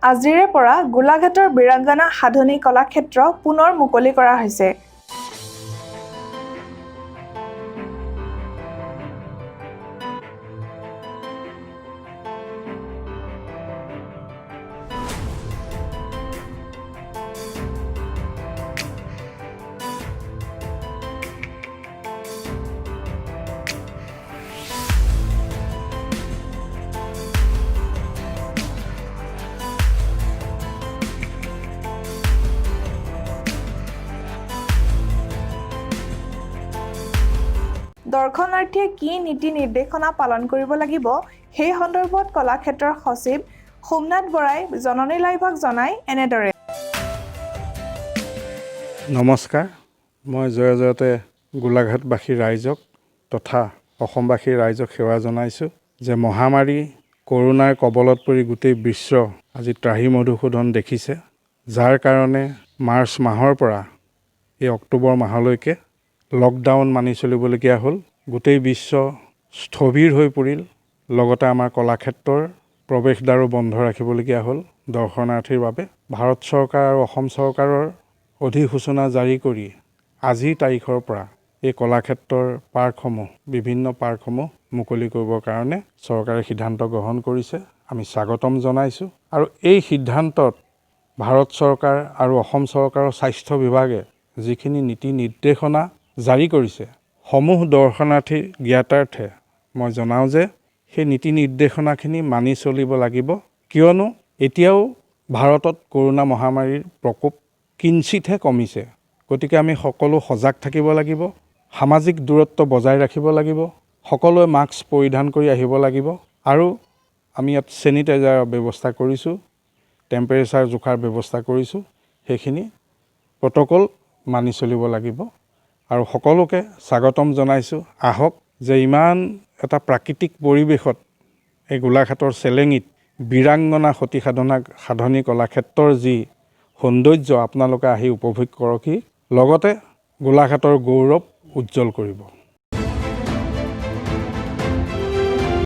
আজিৰে পৰা গোলাঘাটৰ বীৰাংগনা সাধনী কলাক্ষেত্ৰ পুনৰ মুকলি কৰা হৈছে। দৰ্শনাৰ্থীয়ে কি নীতি নিৰ্দেশনা পালন কৰিব লাগিব, সেই সন্দৰ্ভত কলাক্ষেত্ৰৰ সচিব সোমনাথ বৰাই জননী লাইভক জনাই এনেদৰে। নমস্কাৰ। মই জয় জয়তে গোলাঘাটবাসী ৰাইজক তথা অসমবাসী ৰাইজক সেৱা জনাইছোঁ যে মহামাৰী কৰোণাৰ কবলত পৰি গোটেই বিশ্ব আজি ত্ৰাহি মধুসূদন দেখিছে, যাৰ কাৰণে মাৰ্চ মাহৰ পৰা এই অক্টোবৰ মাহলৈকে লকডাউন মানি চলিবলগীয়া হ'ল। গোটেই বিশ্ব স্থবিৰ হৈ পৰিল। লগতে আমাৰ কলাক্ষেত্ৰৰ প্ৰৱেশদ্বাৰো বন্ধ ৰাখিবলগীয়া হ'ল দৰ্শনাৰ্থীৰ বাবে। ভাৰত চৰকাৰ আৰু অসম চৰকাৰৰ অধিসূচনা জাৰি কৰি আজিৰ তাৰিখৰ পৰা এই কলাক্ষেত্ৰৰ পাৰ্কসমূহ, বিভিন্ন পাৰ্কসমূহ মুকলি কৰিবৰ কাৰণে চৰকাৰে সিদ্ধান্ত গ্ৰহণ কৰিছে। আমি স্বাগতম জনাইছোঁ আৰু এই সিদ্ধান্তত ভাৰত চৰকাৰ আৰু অসম চৰকাৰৰ স্বাস্থ্য বিভাগে যিখিনি নীতি নিৰ্দেশনা জাৰি কৰিছে, সমূহ দৰ্শনাৰ্থীৰ জ্ঞাতাৰ্থে মই জনাওঁ যে সেই নীতি নিৰ্দেশনাখিনি মানি চলিব লাগিব, কিয়নো এতিয়াও ভাৰতত কৰোণা মহামাৰীৰ প্ৰকোপ কিঞ্চিতহে কমিছে। গতিকে আমি সকলো সজাগ থাকিব লাগিব, সামাজিক দূৰত্ব বজাই ৰাখিব লাগিব, সকলোৱে মাস্ক পৰিধান কৰি আহিব লাগিব আৰু আমি ইয়াত চেনিটাইজাৰৰ ব্যৱস্থা কৰিছোঁ, টেম্পাৰেচাৰ জোখাৰ ব্যৱস্থা কৰিছোঁ। সেইখিনি প্ৰট'কল মানি চলিব লাগিব আৰু সকলোকে স্বাগতম জনাইছোঁ। আহক যে ইমান এটা প্ৰাকৃতিক পৰিৱেশত এই গোলাঘাটৰ চেলেঙিত বীৰাংগনা সতী সাধনী কলাক্ষেত্ৰৰ যি সৌন্দৰ্য, আপোনালোকে আহি উপভোগ কৰকহি, লগতে গোলাঘাটৰ গৌৰৱ উজ্জ্বল কৰিব।